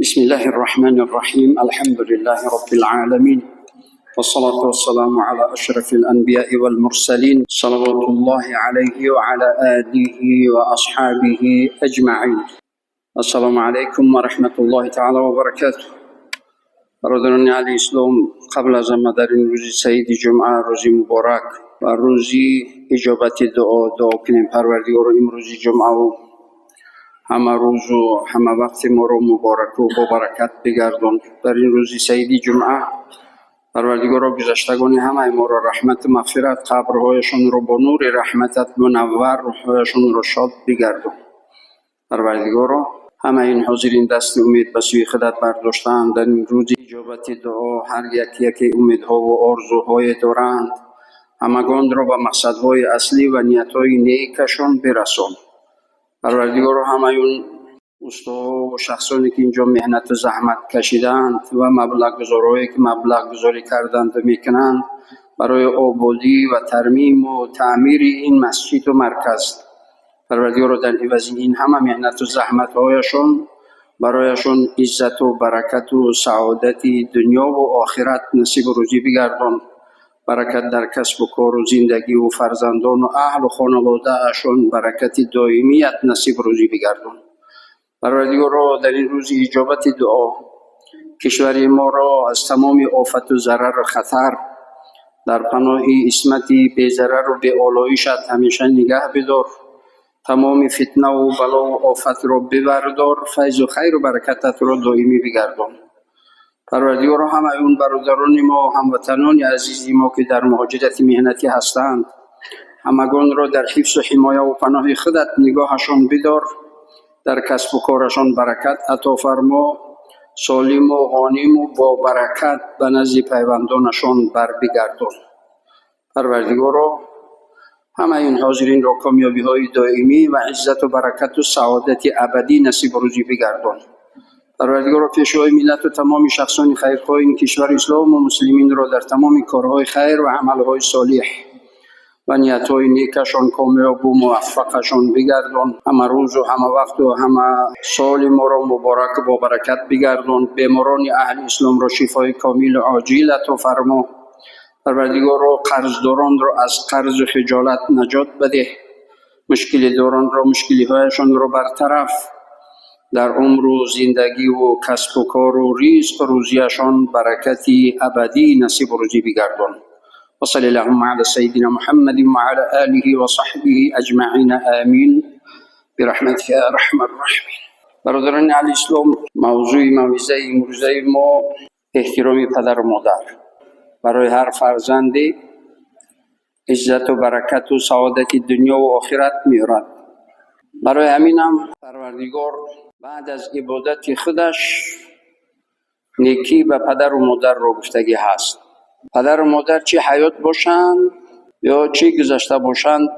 بسم الله الرحمن الرحيم، الحمد لله رب العالمين، والصلاة والسلام على أشرف الأنبياء والمرسلين، صلوات الله عليه وعلى آله وأصحابه أجمعين. السلام عليكم ورحمة الله تعالى وبركاته. برادران اهل اسلام، قبل از همه در این روز سعید جمعه، روزی مبارک و روزی اجابت دعا، دعا کنیم پروردگار امروز جمعه و همه روز و همه وقت ما رو مبارک و با برکت بگردان. در این روز سعید جمعه پروردگارا گذشتگان همه ما را رحمت و مغفرت، قبرهایشان را با نور رحمتت منور، روحهایشان را شاد بگردان. پروردگارا همه این حاضرین دست امید به سوی خودت برداشتند. در این روز اجابت دعا هر یک یک امیدها و آرزوهای دارند، همگان را به مقصدهای اصلی و نیتهای نیکشان برسان. پروردگارا همه اون استادها و شخصانی که اینجا محنت و زحمت کشیدند و مبلغ گذارهایی که مبلغ گذاری کردند و میکنند برای آبادی و ترمیم و تعمیر این مسجد و مرکز، پروردگارا در عوض این همه محنت و زحمت هایشان برایشان عزت و برکت و سعادت دنیا و آخرت نصیب و روزی بگردان. برکت در کسب و کار و زندگی و فرزندان و اهل و خانواده اشان برکت دائمیت نصیب روزی بگردان. پروردگارا در این روز اجابت دعا کشور ما را از تمام آفت و ضرر و خطر در پناه عصمت بی ضرر و بی آلایشت همیشه نگه بدار. تمام فتنه و بلا و آفت را ببردار، فیض و خیر و برکتت را دائمی بگردان. پروردگارا همه اون برادران ما، هموطنان عزیز ما که در مهاجرت محنتی هستند، همگان را در حفظ و حمایه و پناه خودت نگاهشان بدار، در کسب و کارشان برکت عطا فرما، سالم و غانم و با برکت به نزد پیوندانشان بر بگردان. پروردگارا همه این حاضرین را کامیابی های دائمی و عزت و برکت و سعادت ابدی نصیب روزی بگردان. پروردگارا پیشوای ملت و تمام شخصان خیرخواه این کشور اسلام و مسلمین را در تمام کارهای خیر و عملهای صالح و نیتهای نیکشان کامیاب و موفقشان بگردان. همه روز و همه وقت و همه سال ما را مبارک و با برکت بگردان. بیماران اهل اسلام را شفای کامل و عاجل عطا فرما. پروردگارا قرضداران را از قرض و خجالت نجات بده، مشکل داران را مشکلی هایشان را برطرف، در عمر و زندگی و کسب و کار و رزق و روزیشان برکت ابدی نصیب و روزی بگردان. وصل اللهم على سيدنا محمد وعلى آله وصحبه أجمعين، آمين برحمتك يا أرحم الراحمين. برادران اهل اسلام، موضوع موعظه امروزه ما احترام پدر و مادر. برای هر فرزندی عزت و برکت و سعادت دنیا و آخرت میارد. برای همین هم پروردگار بعد از عبادت خودش نیکی به پدر و مادر رو گفتگی هست. پدر و مادر چی حیات باشند یا چی گذشته باشند،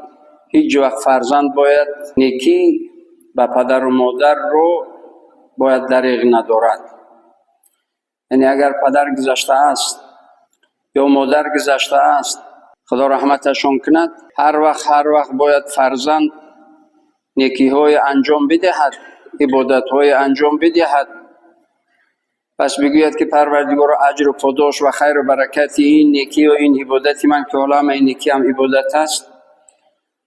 هیچ وقت فرزند باید نیکی به پدر و مادر رو باید دریغ ندارد. یعنی اگر پدر گذشته است یا مادر گذشته است، خدا رحمتشان کند، هر وقت باید فرزند نیکی های انجام بدهد، عبادت های انجام بدهد. پس بگوید که پروردگار اجر و پاداش و خیر و برکت این نیکی و این عبادت من که حالا این نیکی هم عبادت است،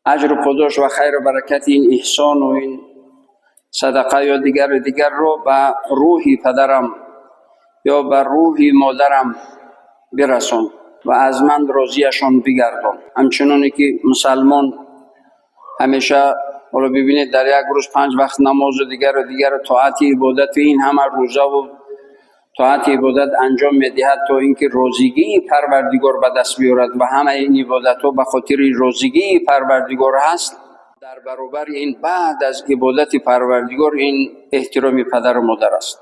اجر و پاداش و خیر و برکت این احسان و این صدقه یا دیگر و دیگر رو به روح پدرم یا به روح مادرم برسان و از من راضیشان بگردان. همچنانی که مسلمان همیشه، حالا ببینید، در یک روز 5 وقت نماز و دیگر و دیگر و طاعت عبادت و این همه روزه و طاعت عبادت انجام میدهد تا اینکه راضیگی پروردگار به دست بیارد و همه این عبادت ها به خاطر راضیگی پروردگار هست. در برابر این، بعد از عبادت پروردگار، این احترام پدر و مادر است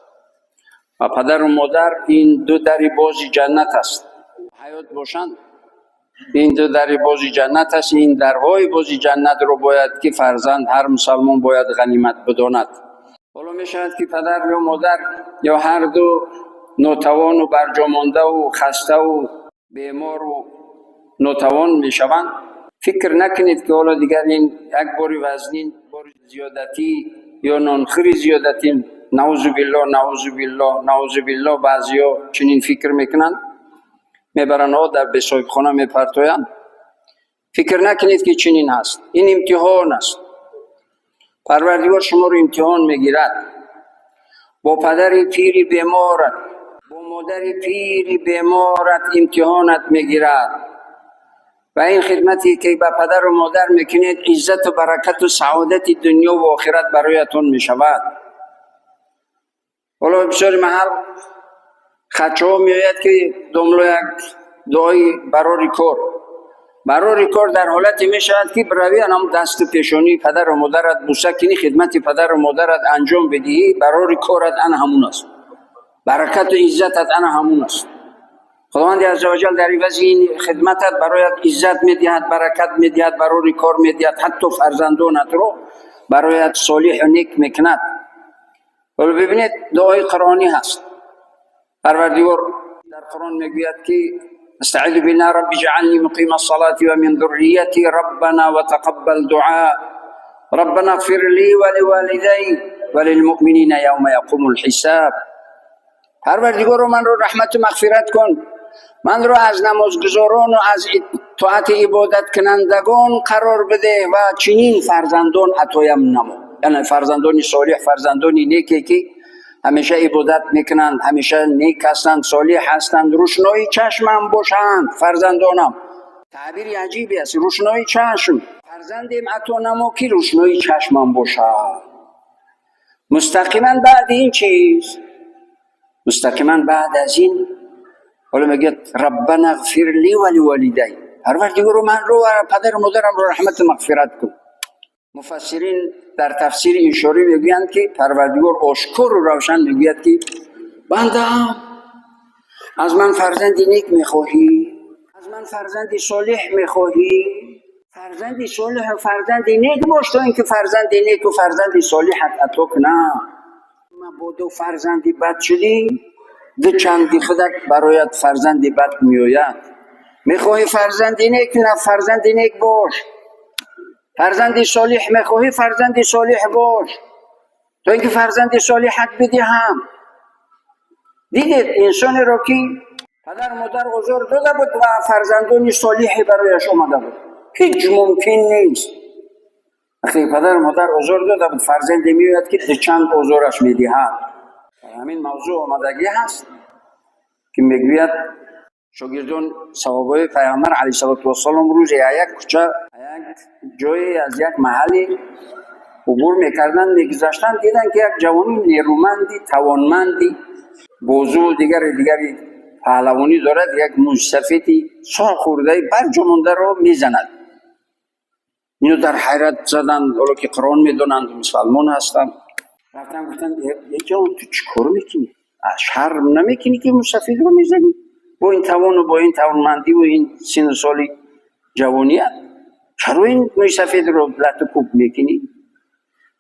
و پدر و مادر این دو در باز جنت است. حیات باشند، این دو در باز جنت است. این درهای باز جنت رو باید که فرزند هر مسلمان باید غنیمت بداند. حالا می شود که پدر یا مادر یا هر دو ناتوان و برجامانده و خسته و بیمار و ناتوان می شوند. فکر نکنید که حالا دیگر این یک بار وزنین، بار زیادتی یا نانخوری زیادتی Наъузу биллоҳ, наъузу биллоҳ, наъузу биллоҳ, баъзиҳо чунин фикр мекунанд, мебаранд дар бесоҳибхона мепартоянд. Фикр накунед, ки чунин ҳаст. Ин имтиҳон аст. Парвардигор шуморо имтиҳон мегирад. Бо падари пири беморат, бо модари пири беморат имтиҳонат мегирад. Ва ин хидмате ки ба падару модар мекунед, иззату баракату саодати дунё ва охират бароятон мешавад. Ҳоло бисёри маҳал хачҳо меояд, ки домло, як дуои барори кор. Барори кор дар ҳолате мешавад, ки биравӣ, анам дасту пешонии падару модарат буса кунӣ, хидмати падару модарат анҷом бидиҳӣ. Барори корат ана ҳамун аст, баракату иззатат ана ҳамун аст. Худованди азза ва ҷал дар ивази ин хидматат бароят иззат медиҳад, баракат медиҳад, барори кор медиҳад, ҳатто фарзандонатро бароят солиҳу нек мекунад. Ҳоло бибинед, дуои қуръонӣ ҳаст. Парвардигор дар Қуръон мегӯяд, ки استعيذ بالله: رب اجعلني مقيم الصلاة ومن ذريتي ربنا وتقبل دعاء، ربنا اغفر لي ولوالدي وللمؤمنين يوم يقوم الحساب. Парвардигоро, манро раҳмату мағфират кун, манро аз намозгузорону аз тоати ибодаткунандагон қарор бидеҳ ва чунин фарзандон атоям намо, яъне фарзандони солиҳ, фарзандони неке, ки ҳамеша ибодат мекунанд, ҳамеша нек ҳастанд, солиҳ ҳастанд, рӯшнои чашмам бошанд фарзандонам. Таъбири аҷибе аст: рӯшнои чашм. Фарзандем ато намо, ки рӯшнои чашмам бошад. Мустақиман баъди ин чиз, мустақиман баъд аз ин ҳоло мегӯяд: ربنا اغفر لي ولوالدي. Парвардигоро, манро ва падару модарамро раҳмату мағфират кун. Муфассирин дар тафсири ишорӣ мегӯянд, ки Парвардигор ошкору равшан мегӯяд, ки бандаам, аз ман фарзанди нек мехоҳӣ, аз ман фарзанди солиҳ мехоҳӣ, фарзанди солиҳу фарзанди нек бош, то ин ки фарзанди неку фарзанди солиҳат ато кунам. Мабодо фарзанди бад шудӣ, ду чанди худак бароят фарзанди бад меояд. Мехоҳӣ фарзанди нек, на, фарзанди нек бош. Фарзанди солиҳ мехоҳӣ, фарзанди солиҳ бош, то ин ки фарзанди солиҳат бидиҳам. Дидед инсонеро, ки падару модар озор дода буд ва фарзандони солиҳе барояш омада буд? Ҳеҷ мумкин нест. Вақте падару модар озор дода буд, фарзанде меояд, ки дучанд озораш медиҳад. Ҳамин мавзӯъ омадагӣ ҳаст, ки мегӯяд, шогирдон, саҳобаи Пайғамбар алайҳиссалоту вассалом, рӯзе як кӯча, як ҷое, аз як маҳалле убур мекарданд, мегузаштанд, диданд, ки як ҷавони нерӯманди, тавонманди, бозу дигари дигари паҳлавонӣ дорад, як мӯйсафеди солхӯрдаи барҷо мондаро мезанад. Ино дар ҳайрат заданд. Ҳоло ки Қуръон медонанд, мусалмон ҳастанд, рафтан, гуфтанд: «Э ҷавон, ту чӣ кор мекунӣ? Шарм намекунӣ, ки мӯйсафедро мезанӣ бо ин тавону бо ин тавонмандиву ин сину соли ҷавоният? Чаро ин мӯйсафедро лату кӯб мекунӣ?»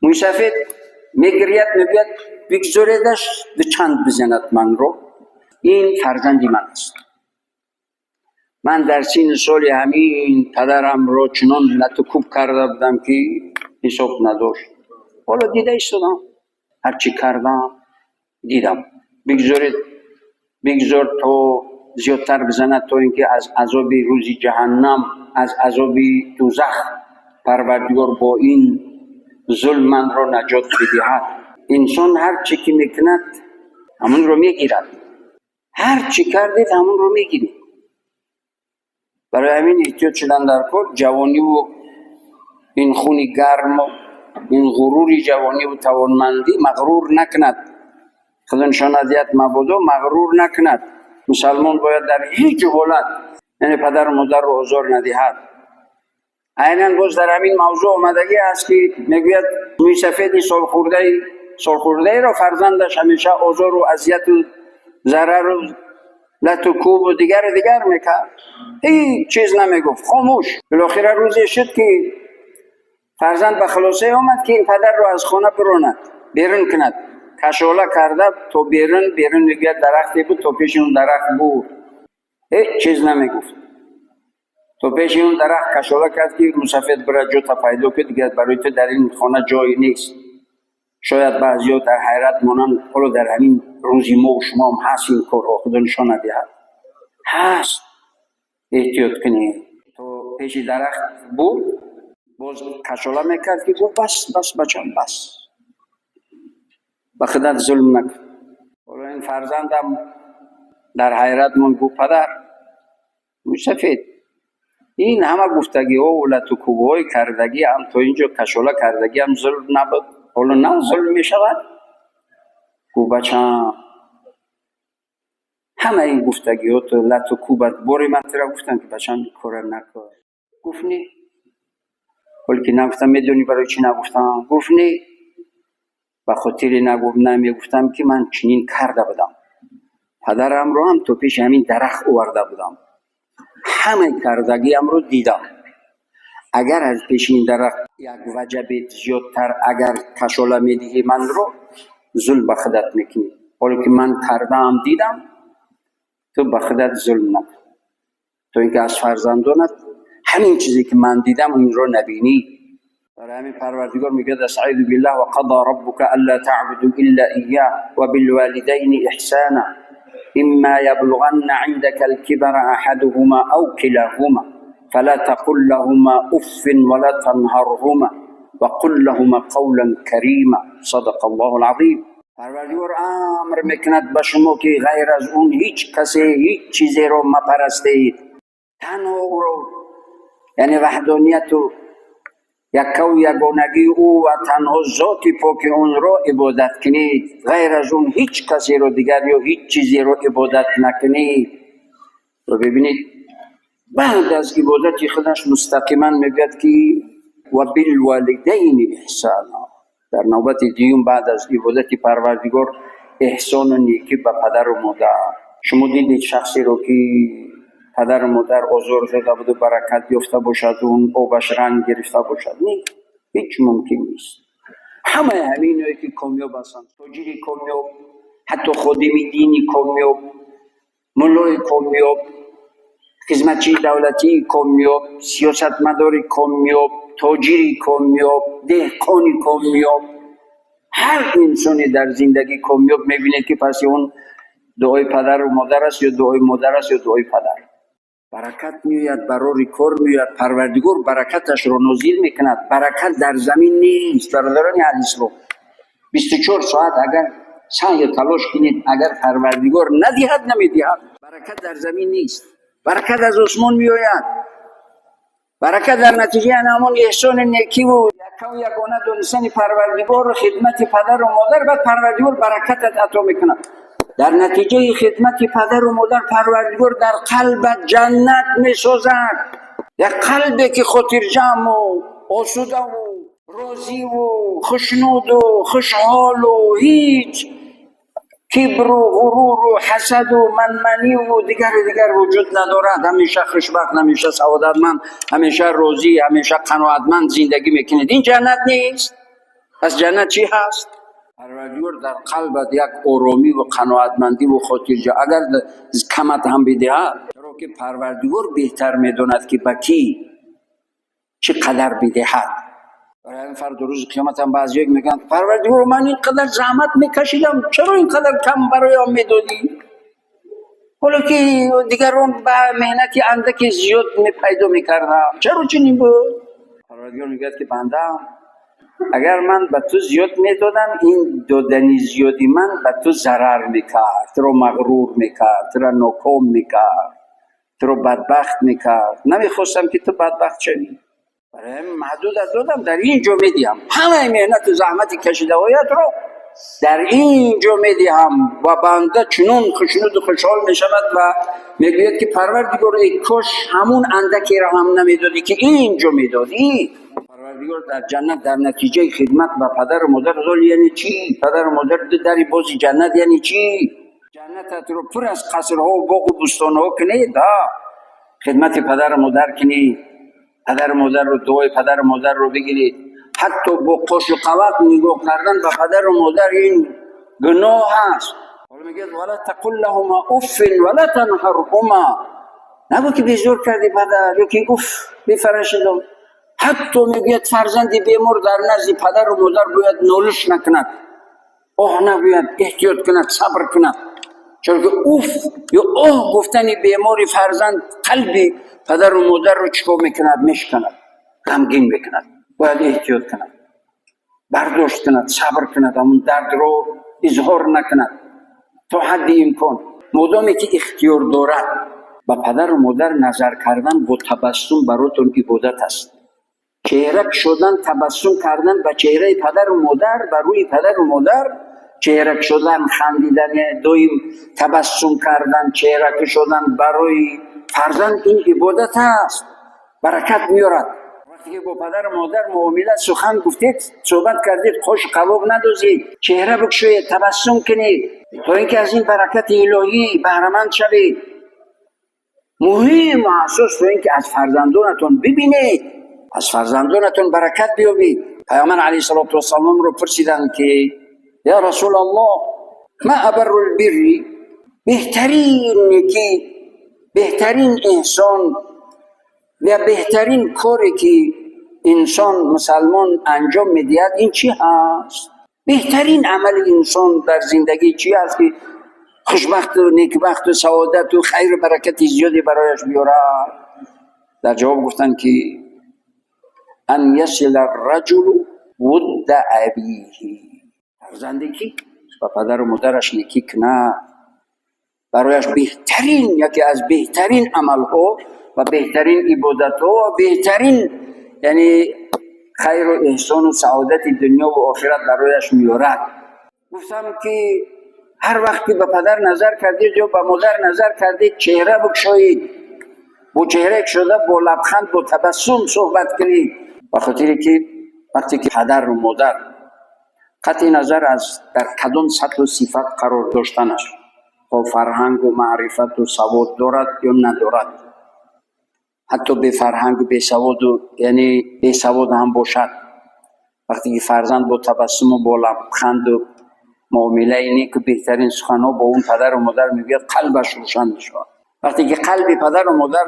Мӯйсафед мегиряд, мегӯяд: «Бигзоредаш дучанд бизанад манро, ин фарзанди ман аст. Ман дар синну соли ҳамин падарамро чунон лату кӯб карда будам, ки ҳисоб надошт. Ҳоло дида истодам, ҳарчӣ кардам, дидам. Бигзоред, бигзор то зиёдтар бизанад, то ин ки аз азоби рӯзи ҷаҳаннам, аз азоби дӯзах Парвардигор бо ин зулм манро наҷот бидиҳад». Инсон ҳар чӣ ки мекунад, ҳамонро мегирад. Ҳар чӣ кардед, ҳамонро мегиред. Барои ҳамин эҳтиёт шудан дар кор. Ҷавониву ин хуни гарму ин ғурури ҷавониву тавонмандӣ мағрур накунад. Худо нишона диҳад, мабодо мағрур накунад. Мусалмон бояд дар ҳеҷ ҳолат, яъне, падару модарро озор надиҳад. Айнан боз дар ҳамин мавзӯъ омадагӣ аст, ки мегӯяд, мӯйсафеди солхӯрдаеро фарзандаш ҳамеша озору азияту зарару лату кӯбу дигару дигар мекард. Ҳеҷ чиз намегуфт, хомӯш. Билохира рӯзе шуд, ки фарзанд ба хулосае омад, ки ин падарро аз хона биронад, берун кунад. Кашола карда то берун. Берун, мегӯяд, дарахте буд, то пеши он дарахт буд, ҳеҷ чиз намегуфт. То пеши он дарахт кашола кард, ки мусафед бира, ҷота пайдо кун, дигар барои ту дар ин хона ҷое нест. Шояд баъзиҳо дар ҳайрат монанд, ҳоло дар ҳамин рӯзи мо шумо ҳам ҳаст ин корҳо, худо нишон надиҳад. Ҳаст. Эҳтиёт кунед. То пеши дарахт буд, боз кашола мекард, ки гуфт: «Бас, бас, бачам, бас, ба худат зулм накун». Ҳоло ин фарзандам дар ҳайрат монд, гуфт: «Падар мӯйсафед, ин ҳама гуфтагиҳо лату кӯбҳои кардагӣ ҳам, то инҷо кашола кардагӣ ҳам зулм набуд, ҳоло нав зулм мешавад?» Гуфт: «Бачам, ҳама ин гуфтагиҳоту лату кӯбат, боре ман тура гуфтам, ки бачам, ин кора накун?» Гуфт: «Не». Ҳоле ки нагуфтам, медонӣ барои чӣ нагуфтам? Гуфт: «Не». Ба хотире намегуфтам, ки ман чунин карда будам, падарамро ҳам то пеши ҳамин дарахт оварда будам, ҳамаи кардагиамро дидам. Агар аз пеши ин дарахт як ваҷабе зиёдтар агар кашола медиҳӣ, манро зулм ба худат мекунӣ. Ҳоле ки ман кардаам, дидам, ту ба худат зулм накун, то ин ки аз фарзандонат ҳамин чизе ки ман дидам, инро набинӣ. Барои ҳамин Парвардигор мегӯяд: أعوذ بالله، وقضى ربك ألا تعبدوا إلا إياه وبالوالدين إحسانا إما يبلغن عندك الكبر أحدهما أو كلاهما فلا تقل لهما أف ولا تنهرهما وقل لهما قولا كريما. صدق الله العظيم. Парвардигор амр мекунад ба шумо, ки ғайр аз он ҳеҷ касе, ҳеҷ чизеро мапарастед, танҳо ӯро, яъне ваҳдонияту яккаву ягонагии ӯ ва танҳо зоти поки онро ибодат кунед, ғайр аз он ҳеҷ касеро дигар ё ҳеҷ чизеро ибодат накунед. Ва бибинед, баъд аз ибодати худаш мустақиман мегӯяд, ки وبالوالدين إحسانا. Дар навбати дуюм баъд аз ибодати Парвардигор эҳсону некӣ ба падару модар. Шумо дидед шахсеро, ки падару модар озор дода буду баракат ёфта бошад, он обаш ранг гирифта бошад? Не, ҳеҷ мумкин нест. Ҳамаи ҳаминое ки комёб ҳастанд, тоҷири комёб, ҳатто ходими дини комёб, муллои комёб, хизматчии давлатии комёб, сиёсатмадори комёб, тоҷири комёб, деҳқони комёб, ҳар инсоне дар зиндагӣ комёб мебинед, ки паси он дуои падару модар аст, ё дуои модар аст, ё дуои падар. Баракат меояд, барори кор меояд, Парвардигор баракаташро нозил мекунад. Баракат дар замин нест, бародарони аҳли. 24 соат агар саъю талош кунед, агар Парвардигор надиҳад, намедиҳад. Баракат дар замин нест, баракат аз осмон меояд. Баракат дар натиҷаи ҳамон эҳсони некиву яккаву ягона донистани Парвардигору хидмати падару модар. Баъд Парвардигор баракатат ато мекунад. Дар натиҷаи хидмати падару модар Парвардигор дар қалбат ҷаннат месозад, як қалбе ки хотирҷамъу осудаву розиву хушнуду хушҳолу ҳеҷ кибру ғуруру ҳасаду манманиву дигару дигар вуҷуд надорад. Ҳамеша хушбахт, ҳамеша саодатманд, ҳамеша розӣ, ҳамеша қаноатманд зиндагӣ мекунед. Ин ҷаннат нест? Пас ҷаннат чӣ ҳаст? Парвардигор дар қалбат як оромиву қаноатмандиву хотирҷа агар камат ҳам бидиҳад, чаро ки Парвардигор беҳтар медонад, ки ба кӣ чӣ қадар бидиҳад. Барои ҳамин фардо, рӯзи қиёмат ҳам баъзиёк мегӯянд: «Парвардигор, ман ин қадар заҳмат мекашидам, чаро ин қадар кам бароям медодӣ, ҳоло ки дигарон ба меҳнати андаке зиёд пайдо мекардам? Чаро чунин буд?» Парвардигор мегӯяд, ки бандаам, агар ман ба ту зиёд медодам, ин додани зиёди ман ба ту зарар мекард, туро мағрур мекард, туро ноком мекард, туро бадбахт мекард. Намехостам, ки ту бадбахт шавӣ, барои ҳамин маҳдудат додам. Дар ин ҷо медиҳам, ҳамаи меҳнату заҳмати кашидаҳоятро дар ин ҷо медиҳам. Ва банда чунон хушнуду хушҳол мешавад ва мегӯяд, ки Парвардигор, эй кош ҳамун андакеро ҳам намедодӣ, ки ин ҷо медодӣ. Парвардигор дар ҷаннат дар натиҷаи хидмат ба падару модар. Яъне чӣ? Падару модар ду дари бози ҷаннат яъне чӣ? Ҷаннататро пур аз қасрҳову боғу бӯстонҳо кунед, хидмати падару модар кунед, падару модарро, дуои падару модарро бигиред. Ҳатто бо қошу қавақ нигоҳ кардан ба падару модар ин гуноҳ аст. Ҳоло мегӯяд: ولا تقل لهما أف ولا تنهرهما. Нагӯ, ки безор кардӣ, падар, ё ки уф бифарашидам. Ҳатто мегӯяд, фарзанди бемор дар назди падару модар бояд нолиш накунад, оҳ нагӯяд, эҳтиёт кунад, сабр кунад, чунки уф ё оҳ гуфтани бемори фарзанд қалби падару модарро чӣ кор мекунад? Мешиканад, ғамгин мекунад. Бояд эҳтиёт кунад, бардошт кунад, сабр кунад, ҳамун дардро изҳор накунад то ҳадди имкон, модоме ки ихтиёр дорад. Ба падару модар назар кардан бо табассум баротон ибодат аст. Чеҳра кушодан, табассум кардан ба чеҳраи падару модар, ба рӯи падару модар чеҳра кушодан, хандидан, доим табассум кардан, чеҳра кушодан барои фарзанд ин ибодат аст, баракат меорад. Вақте ки бо падару модар муомила, сухан гуфтед, суҳбат кардед, қошу қавоқ надозед, чеҳра бикушоед, табассум кунед, то ин ки аз ин баракати илоҳӣ баҳраманд шавед. Муҳим асос, то ин ки аз фарзандонатон бибинед, аз фарзандонатон баракат биёбед. Паёмбар алайҳи салоту вассаломро пурсиданд, ки: «Я Расулаллоҳ, ма абаррул бирри?» Беҳтарин некӣ, беҳтарин эҳсон ва беҳтарин коре ки инсон, мусалмон анҷом медиҳад, ин чӣ ҳаст? Беҳтарин амали инсон дар зиндагӣ чӣ ҳаст, ки хушбахту некбахту саодату хайру баракати зиёде барояш биёрад? Дар ҷавоб гуфтанд, ки: «Ан ясила раҷулу вудда абиҳи». Фарзанде ки ба падару модараш некӣ кунад, барояш беҳтарин, яке аз беҳтарин амалҳо ва беҳтарин ибодатҳо ва беҳтарин, яъне хайру эҳсону саодати дунёву охират барояш меорад. Гуфтам, ки ҳар вақт ки ба падар назар кардед ё ба модар назар кардед, чеҳра бикушоед, бо чеҳраи кушода, бо лабханд, бо табассум суҳбат кунед. Ба хотире ки вақте ки падару модар, қатъи назар аз дар кадом сатҳу сифат қарор доштанаш, бо фарҳангу маърифату савод дорад ё надорад, ҳатто бефарҳангу бесаводу, яъне бесавод ҳам бошад, вақте ки фарзанд бо табассуму бо лабханду муомилаи неку беҳтарин суханҳо бо он падару модар мегӯяд, қалбаш рӯшан мешавад. Вақте ки қалби падару модар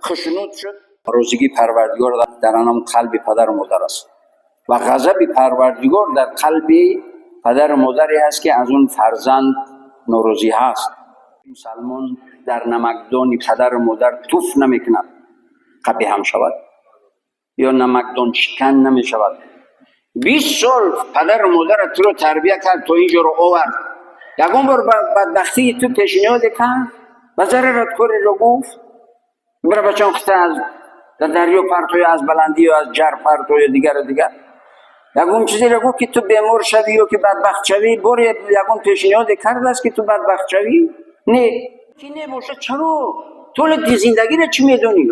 хушнуд шуд, розигии Парвардигор дар анам қалби падару модар аст ва ғазаби Парвардигор дар қалби падару модаре ҳаст, ки аз он фарзанд норозӣ ҳаст. Мусалмон дар намакдони падару модар туф намекунад, қабиҳ ҳам шавад, ё намакдон шикан намешавад. 20 сол падару модарат туро тарбия кард, то ин ҷоро овард, ягон бор ба бадбахтии ту пешниҳоде кард, ба зарарат кореро гуфт? Бира, бачам, хита аз дар дарё партоё, аз баландӣ ё аз ҷар партоё, дигару дигар. Ягон чизеро гуфт, ки ту бемор шавӣ ё ки бадбахт шавӣ? Боре ягон пешниҳоде кардааст, ки ту бадбахт шавӣ? Не, ки небошад. Чаро? Ту зиндагиро чӣ медонӣ?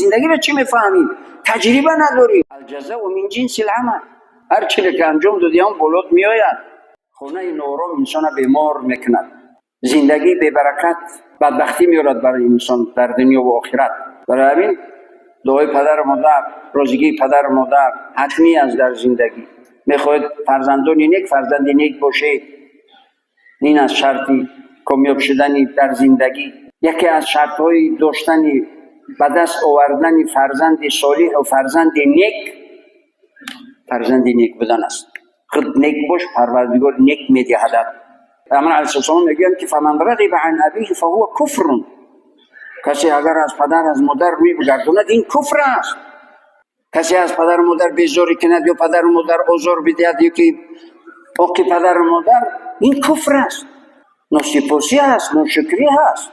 Зиндагиро чӣ мефаҳмӣ? Таҷриба надорӣ. Алҷазау мин ҷинсил амал. Ҳар чизе ки анҷом додӣ, ҳам болот меояд. Хонаи ноором инсона бемор мекунад, зиндагии бебаракат бадбахтӣ меорад барои инсон дар дунё ва охират. Барои ҳамин дуои падару модар, розигии падару модар ҳатмӣ аст дар зиндагӣ. Мехоҳед фарзандони нек, фарзанди нек бошед. Ин аз шарти комёб шудани дар зиндагӣ. Яке аз шартҳои доштани, ба даст овардани фарзанди солиҳу фарзанди нек, фарзанди нек будан аст. Худ нек бош, Парвардигор нек медиҳадат. Паёмбар алайҳиссалом мегӯянд, ки: «Фаман рағиба ан абиҳи фаҳува куфрун». Касе агар аз падар, аз модар рӯй бигардонад, ин куфр аст. Касе аз падару модар безорӣ кунад ё падару модар озор бидиҳад ё ки ҳаққи падару модар, ин куфр аст, носипосӣ аст, ношукрӣ ҳаст.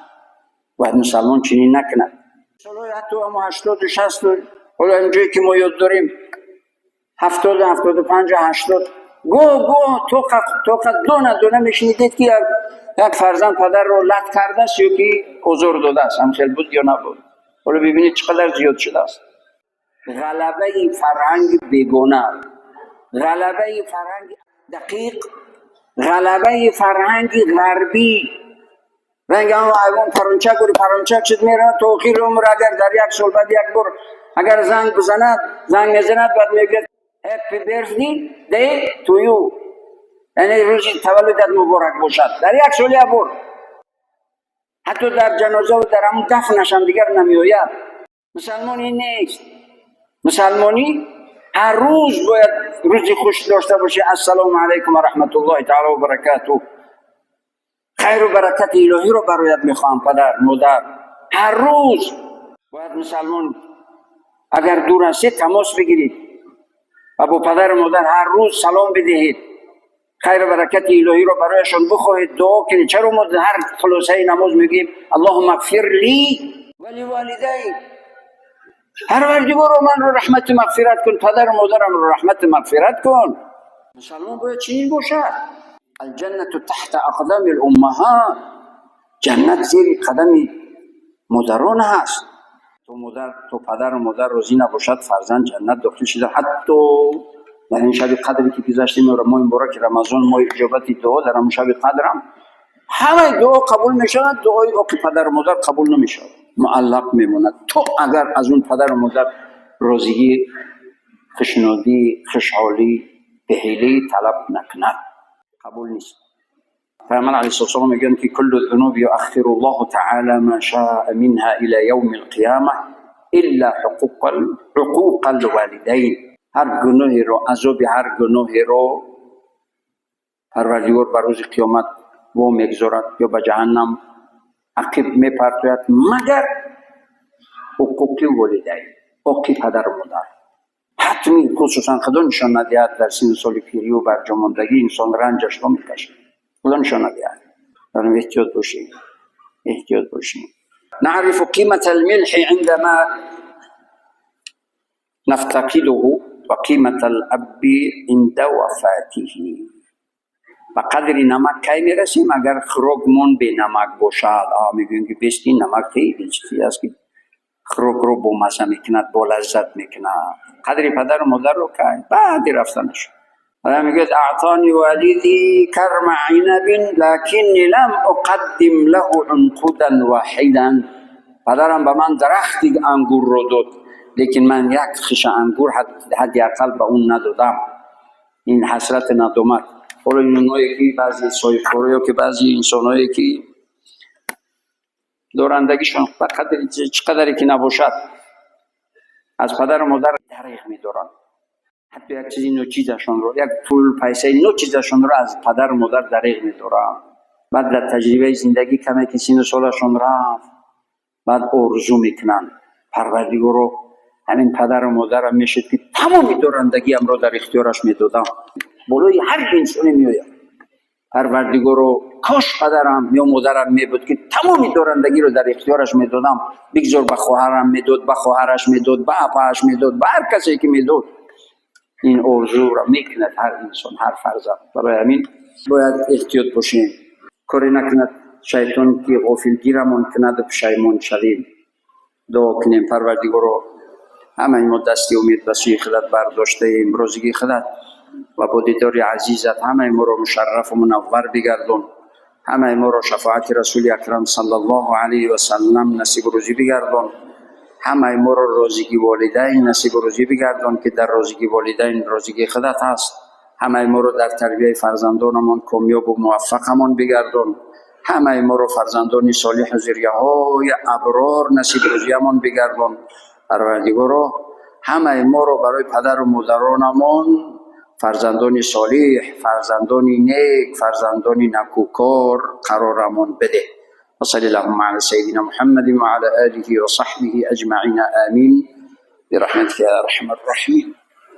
Бояд мусалмон чунин накунад. Солҳои ҳатто ҳамо 80-у 60-у, ҳоло инҷое ки мо ёд дорем, 70-у 75-у 80, гоҳ гоҳ тоқа дона дона мешунидед, ки як фарзанд падарро лат кардааст ё ки озор додааст. Ҳамхел буд ё набуд? Ҳоло бибинед, чӣ қадар зиёд шудааст. Ғалабаи фарҳанги бегона, ғалабаи фарҳанги дақиқ, ғалабаи фарҳанги ғарбӣ. Ранги ҳамон ҳайвон парончак гури парончак шуд, меравад то охири умр. Агар дар як сол баъд як бор агар занг бизанад, занг мезанад, баъд мегӯяд: «Happy birthday day to you», яъне рӯзи таваллудат муборак бошад. Дар як сол як бор, ҳатто дар ҷанозаву дар ҳамун дафнашам дигар намеояд. Мусалмон ин нест. Мусалмонӣ ҳар рӯз бояд рӯзи хуш дошта бошӣ. Ассалому алайкум ва раҳматуллоҳи таала ва баракатуҳ. Хайру баракати илоҳиро бароят мехоҳам, падар, модар. Ҳар рӯз бояд мусалмон, агар дур ҳастед, тамос бигиред ва бо падару модар ҳар рӯз салом бидиҳед, хайру баракати илоҳиро барояшон бихоҳед, дуо кунед. Чаро мо ҳар хулосаи намоз мегӯем: اللهم اغفر لي ولوالدي? Парвардигоро, манро раҳмату мағфират кун, падару модарамро раҳмату мағфират кун. Мусалмон бояд чунин бошад. الجنة تحت أقدام الأمهات. Ҷаннат зери қадами модарон ҳаст. То модар, то падару модар розӣ набошад, фарзанд ҷаннат дохил шуда. Ҳатто дар ин шаби қадре ки гузаштем, моҳи мубораки Рамазон, моҳи иҷобати дуо, дар ҳамон шаби қадрам ҳамаи дуо қабул мешавад, дуои оқи падару модар қабул намешавад, муаллақ мемонад, то агар аз он падару модар розигӣ, хушнудӣ, хушҳолӣ, беҳилӣ талаб накунад, қабул нест. Пайғамбар алайҳи салом мегӯянд, ки كل الذنوب يؤخر الله تعالى ما شاء منها إلى يوم القيامة إلا عقوق الوالدين. Ҳар гуноҳеро, азоби ҳар гуноҳеро Парвардигор ба рӯзи қиёмат во мегузорад ё ба ҷаҳаннам ақиб мепартояд, магар ҳуқуқи волидайн, ҳаққи падару модар. Ҳатми, хусусан Худо нишон надиҳад, дар синну соли пирию барҷомондагӣ инсон ранҷашро мекашад. Худо нишон надиҳад. Барои эҳтиёт бошем, эҳтиёт бошем. نعرف قيمة الملح عندما نفتقده وقيمة الأب عند وفاته. Ба қадри намак кай мерасем? Агар хӯрокмон бенамак бошад, мегӯем, ки бести намак хеле чизе аст, ки хӯрокро бомазза мекунад, болаззат мекунад. Қадри падару модарро кай? Баъди рафтанаш. Падар мегӯяд: أعطاني والدي كرم عنب لكني لم أقدم له عنقودا واحدا. Падарам ба ман дарахти ангурро дод, лекин ман як хиша ангур ҳадди ақал ба ӯ надодам. Ин ҳасрати надомат. Ҳоло инҳое ки баъзе соҳибкоро ё ки баъзе инсонҳое ки дорандагишон ба қадри чӣ қадаре ки набошад, аз падару модар дареғ медоранд. Ҳатто як чизи ночизашонро, як пул пайсаи ночизашонро аз падару модар дареғ медоранд. Баъд дар таҷрибаи зиндагӣ, каме ки сину солашон рафт, баъд орзу мекунанд: Парвардигоро, ҳамин падару модарам мешуд, ки тамоми дорандагиамро дар ихтиёраш медодам. Болои ҳар инсоне меояд: Парвардигоро, кош падарам ё модарам мебуд, ки тамоми дорандагиро дар ихтиёраш медодам. Бигзор ба хоҳарам медод, ба хоҳараш медод, ба апааш медод, ба ҳар касе ки медод. Ин орзуро мекунад ҳар инсон, ҳар фарзанд. Барои ҳамин бояд эҳтиёт бошем, коре накунад шайтон, ки ғофилгирамон кунаду пушаймон шавем. Дуо кунем: Парвардигоро, ҳамаи мо дасти умед ба сӯи худат бардоштаем, розигии худат ва бо дидори азизат ҳамаи моро мушаррафу мунаввар бигардон. Ҳамаи моро шафоати Расули Акрам саллаллоҳу алайҳи васаллам насибу рӯзӣ бигардон. Ҳамаи моро розигии волидайн насибу рӯзӣ бигардон, ки дар розигии волидайн розигии худат ҳаст. Ҳамаи моро дар тарбияи фарзандонамон комёбу муваффақамон бигардон. Ҳамаи моро фарзандони солиҳу зуррияҳои аброр насиб рӯзиямон бигардон. Парвардигоро, ҳамаи моро барои падару модаронамон фарзандони солиҳ, фарзандони нек, фарзандони накӯкор қарорамон бидеҳ. وصل اللهم على سيدنا محمد وعلى آله وصحبه أجمعين، آمين، برحمتك يا أرحم الراحمين.